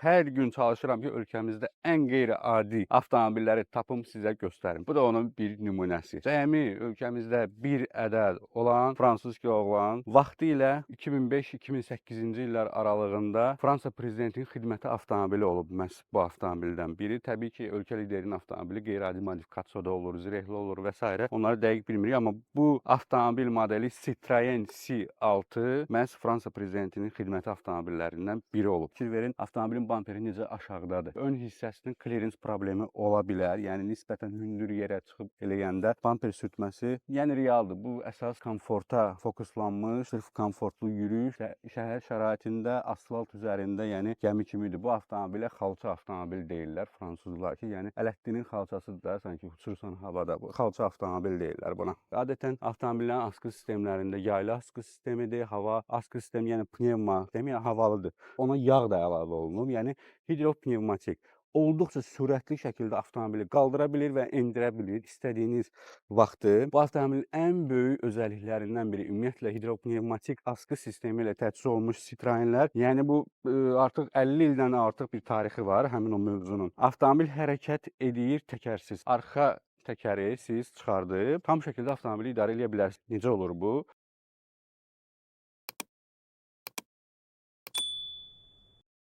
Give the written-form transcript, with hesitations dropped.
Hər gün çalışıram ki, ölkəmizdə ən qeyri-adi avtomobilləri tapım, sizə göstərim. Bu da onun bir nümunəsi. Cəmi ölkəmizdə bir ədəd olan fransız oğlan vaxtilə 2005-2008-ci illər aralığında Fransa prezidentinin xidməti avtomobili olub məhz bu avtomobildən biri. Təbii ki, ölkə liderinin avtomobili qeyri-adi modifikasiyada olur, zirehli olur və s. Onları dəqiq bilmirik, amma bu avtomobil modeli Citroen C6 məhz Fransa prezidentinin xidməti avtomobillərindən biri olub. Fikir verin, avtomobilin bamperi necə aşağıdadır. Ön hissəsinin klirens problemi ola bilər. Yəni nisbətən hündür yerə çıxıb eləyəndə bamper sürtməsi, yəni realdır. Bu əsas komforta fokuslanmış, sırf komfortlu yürüyüş şəhər şəraitində asfalt üzərində, yəni gəmi kimidir. Bu avtomobilə xalça avtomobil deyirlər fransızlar ki, yəni Ələddinin xalçasıdır da, sanki uçursan havada. Bu xalça avtomobil deyirlər buna. Adətən avtomobillərin asqı sistemlərində yaylı asqı sistemidir, hava asqı sistemi, yəni pnevma sistemi, yəni havalıdır. Ona yağ da əlavə olunub, yəni hidropnevmatik. Olduqca sürətli şəkildə avtomobili qaldıra bilir və endirə bilir istədiyiniz vaxtı. Bu avtomobilin ən böyük özəlliklərindən biri ümumiyyətlə hidropnevmatik asqı sistemi ilə təchiz olunmuş Citroenlər. Yəni bu artıq 50 ildən artıq bir tarixi var həmin o mövzunun. Avtomobil hərəkət edir təkərsiz. Arxa təkəri siz çıxardıb tam şəkildə avtomobili idarə eləyə bilərsiniz. Necə olur bu?